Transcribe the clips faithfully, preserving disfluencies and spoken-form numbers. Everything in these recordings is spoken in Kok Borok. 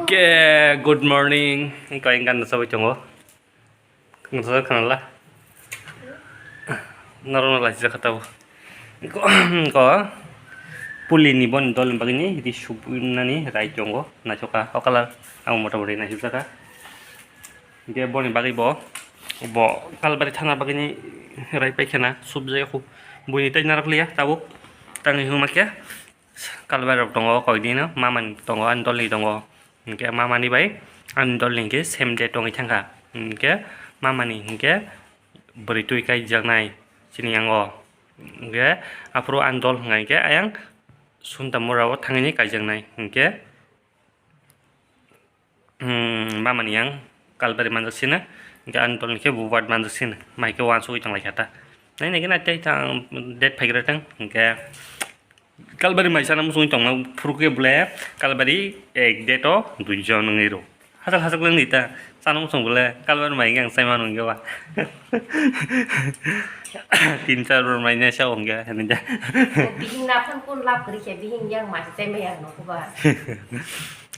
Ke, good morning. Koi engkan na sabai tongo. Nasa khanala. Naro na laisijak kha tabo. Ko, ko. Puli ni bon dol bagini di subnani rai tongo. Nachoka okala ang mota moti naisijak kha. Ge boni bagwi bo, bo Kalbari thana bagini rai pai khena subjak khu. Buini tai narak liya tabuk. Tangwi huma khe. Kalbari rok tongo, koidino mamani tongo, ani dolni tongo. Hinkhe mamani bai ani dolni hinkhe same day tongwi thangkha. Hinkhe mamani hinkhe bwrwi twi kaijaknai chini yango. Hinkhe aphuru ani dol hwnka hinkhe ayang Sunta mura o thangwi kaijaknai. Hinkhe Hmm, mamani yang Kalbari manjak sino, hinkhe ani tolni khe Bubat manjak sino, mai khe uansugwi tonglaikha ta. Nai nai khe nai tei ta date phaigra tong, hinkhe Kalbari mai sana muchungwi tongma phuru khe bole Kalbari ek date o dui jon wngwi rw. Hachal hachal wngwi ta, sana muchung bole Kalbari mai khe ang chai manu wngya ba. Tin char bor mai nai sa wngya, hinwi da. Bihing na phan kun lap kri khe, bihing yang ma se chai mai ang no kuba.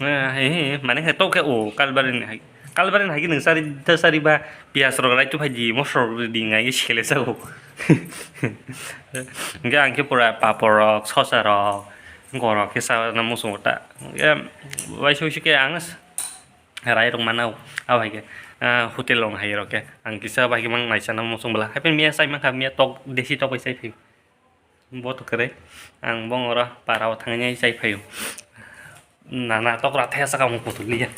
Eh, he, he, mane khe tok khe o Kalbari ni hai. Kalbari ni hai khe nwng sari ta sari ba piyas rok rai tu phai di, mosok rok ri di ngai khe sele sa o. Hinkhe ang khe pura papor rok, sosa rok, gorok khe sa na muchung ta. Hinkhe waisa waisa khe ang rai rok mana o. Abo hai khe, ah, hotel rok hai rok khe. Ang kisa bai khe mang nai sa na muchung bwla. Hai phe miya chai mankha, miya tok, desi tok bai chai phi. Bo to kwrwi. Ang bong oro para o thangwi chai phaio. Nana tokra thaya saka mung putulia.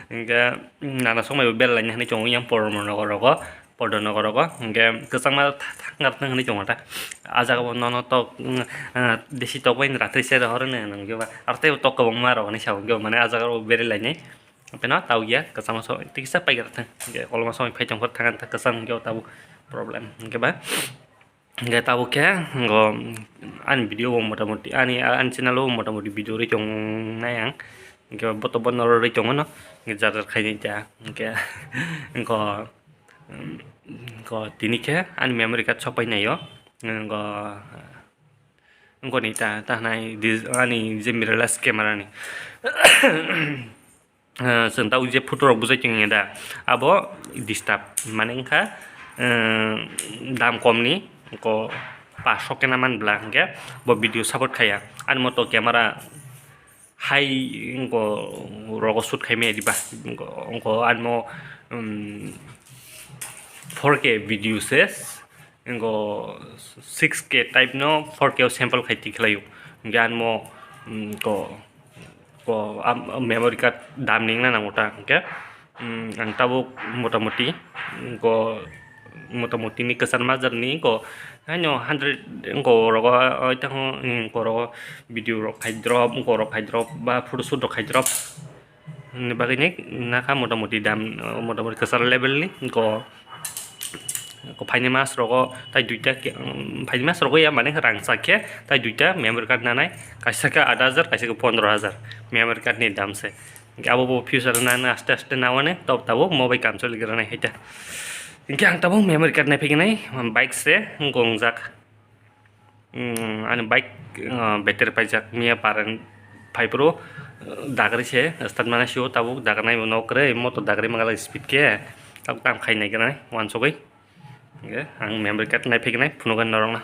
Hinkhe nana songmai bo bel laina hinwi chongo yang porno nogo rogo, porno nogo rogo. Hinkhe kwchangma tha-, thangkar thang hinwi chongo ta. Ah jaga bo nono tok, mm, ah, desi tok bai rathri se rohor hinwi nang khe ba. Aro tei tok kwbangma rok hinwi sa o khe mane ah jaga o bere lainai. Peno tau ya kwchangma so tikisa pai gra thang. Hinkhe koloma songwi phai tongkha thang ta kwchang hinkhe o tabuk problem. Hinkhe ba. Hinkhe tabuk khe, ngo, ani video o motamoti, ani, ani channel o motamoti video rwi tongnai ang. Hinkhe bo to bono rwi tongo no, hinkhe jar jar khainai ta. Hinkhe, hinkhe, hinkhe tini khe ani memory card sopai naio. Hinkhe, hinkhe ni ta, ta hwnai dis-, ani je mirrorless camera ni. Eh, chwng tabuk je photo rok bujai tongya da, abo disturb, mane wngkha, eh, dam kom ni, ko paanch so kena man bwla, hinkhe bo video support khaiya. Ani moto camera hai, wngko rogo shoot khai maya diba, wngko ani mo, um, four K video se. Wngko six K type no four K o sample khai twi khlaio. Hinkhe ani mo, mm, ko, ko, am, memory card dam ni wngna nango ta. Hinkhe, mm, ang tabuk motamoti, wngko motamoti ni kwchar majak ni wngko, haino hundred wngko rogo, oi, tamo, wngko rogo video rok khai drop, wngko rok khai drop, ba photo shoot rok khai drop. Ni bagwi ni nakha motamoti dam, motamoti kwchar level ni ko, ko phaini mas rogo tai duita ke, um, phaini mas rogo ya mane rangchak khe tai duita memory card nanai, kaisa khe aat hajar, kaisa khe pondro hajar memory card ni dam se. Hinkhe abo bo future nang aste aste nawani tok tabuk mo bai kam choli granai hai ta. Hinkhe ang tabuk memory card nai phaikinai bike se wngko wngjak. Hmm, ani bike, ah, battery paijak miya parent phai phuru, ah, dagri se start mana sio tabuk dagarnai bo nok kwrwi moto dagri mangala speed khe tabuk tam khai nai gwnai uansugwi. Hinkhe ang memory card nai phaikinai phunukgwi norokno.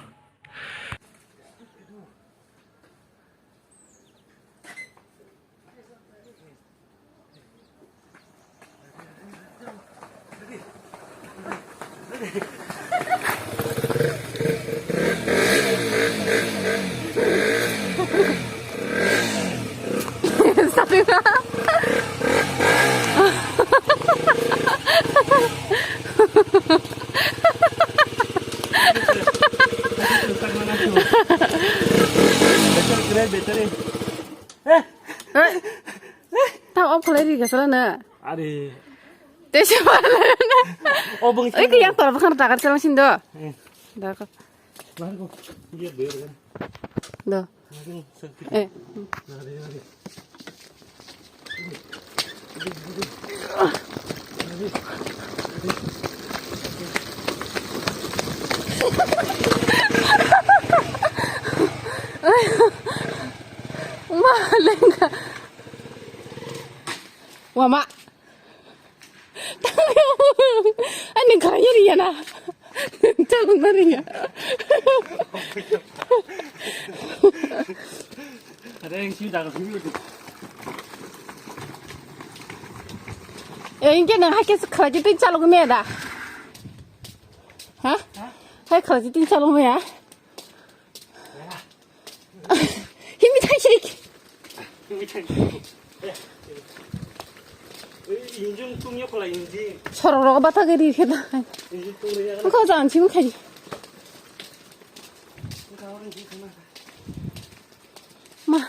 Betari, betari. Eh. Hei. Tam off khlai ri gasala na. Are. Te se pala na. O bung. Oi, ke yang tor bakhan takar chalang sin do. Eh. Dakar. Largo. Ye ber. Do. Largo, sakit. Eh. Lari, lari. Lengka. Wama. Ani kaya riya na. Chalung na riya. Ada yang sih dah kesini. Eh, ini kan hake sekarang itu chalung me da. Hah? Hake sekarang itu chalung me ya. Himi thai sirik. Injing tung yok la injing. Sorok rok bata gari khe da. Injing tung ya. Ko jan chim khai. Ma.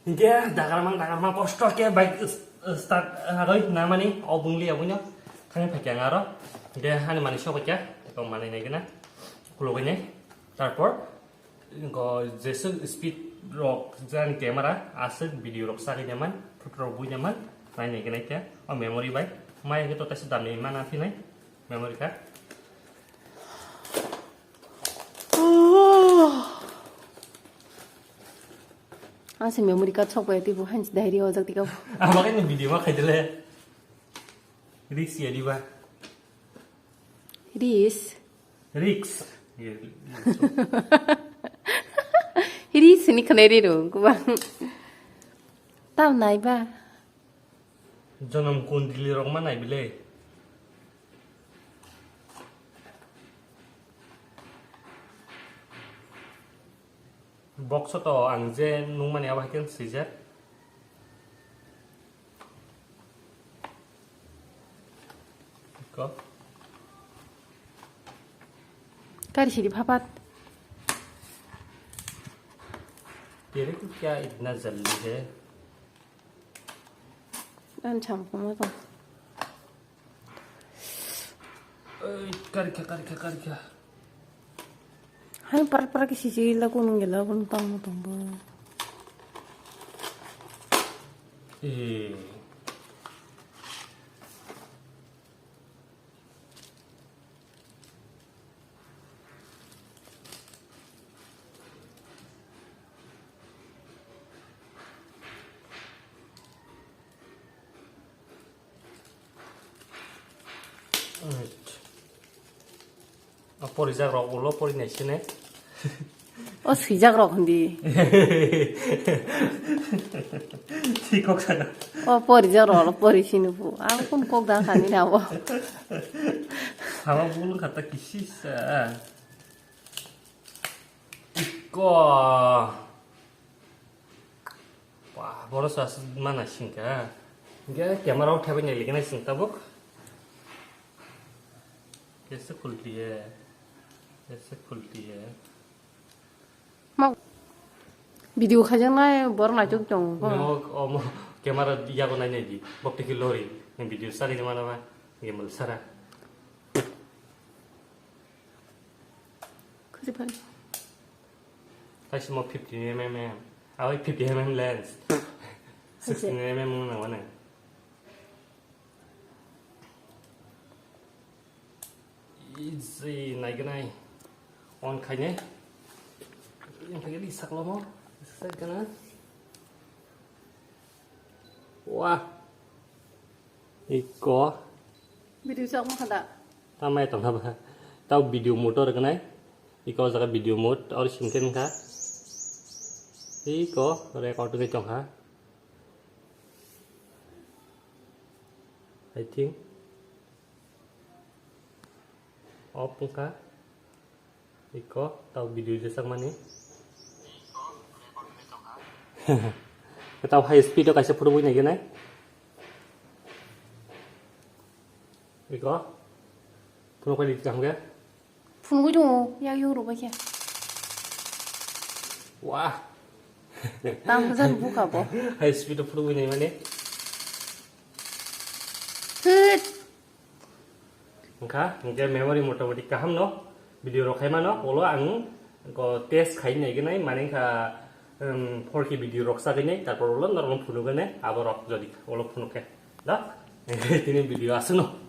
Hingke dagarmang dagarmang kosto ke bike start haroi namani obungli abunyo thangni phaikya ngaro. Hingke hani mani sokya teko mani naigena kulogoi nai. Tarpor ko jesuk speed rok jani camera aswk video rok sagwi naman photo rok bui naman nai naigena kya o memory bai mai hingke to taisa damni mana phinai memory card. Ang se memory card sok bai twi bo hanchi diary o jak tika. Abo khe ni video ma khaidele. Risk ya diba. Risk. Risk. Risk ni khnai ri ro kubang. Tam nai ba. Jonom kundili rok ma nai bile. Box o to ang je nungmani abo hai khe swijak. Ko. Kari sidi phapat. Tere ko kya itna jaldi hai? An cham kuma to. Ei, karikha, karikha, karikha. Hai par par kisi si la kunung gela kun tang tong bo. Eh. A porijak rok ulo pori nai sene. O swijak rok hindi. Thikok sana. O porijak rok ulo pori sini bu. Ang kun kok da kani na bo. Sama bulung kata kisisa. Ko. Wah, boro sa mana singka. Ge camera o thebe ni ligena sing tabuk. Kaise khulti hai? Kaise khulti hai? Mau video khajang nai bor nai chuk chong. Mo, o mo, camera yago nai nai di. Bok tiki lori. Ni video sari mana ba? Gimbal sara. Khajipari. Kaise mo fifty M M. Awai fifty M M lens. Sixty M M mo nang wana. Easy, naiganai. On khaine. Yang khaine di saklomo. Sakgana. Wah. Iko. Video sak mo khada. Tamai tong haba. Tau video motor ganai. Iko jaga video mode or singken kha. Iko record ni tong ha. I think. Off wngkha. Iko, tau video jesakmani. Tau high speed o kaisa photo bui naigenai. Iko. Phunuk pai di kaham khe. Phunugwi tongo, yak yuk rwbai khe. Wah. Tam bwsani bukha bo. High speed o phunugwi naimani. Hit. Wngkha, hingkhe memory motamoti kaham no video rok khaimano, ulo ang ko test khai naigenai, mane wngkha, um, four K video rok sagwi nai, tarpor ulo norok phunugwi nai, abo rok jodi ulo phunuk khe. Da? Tini video aswkno.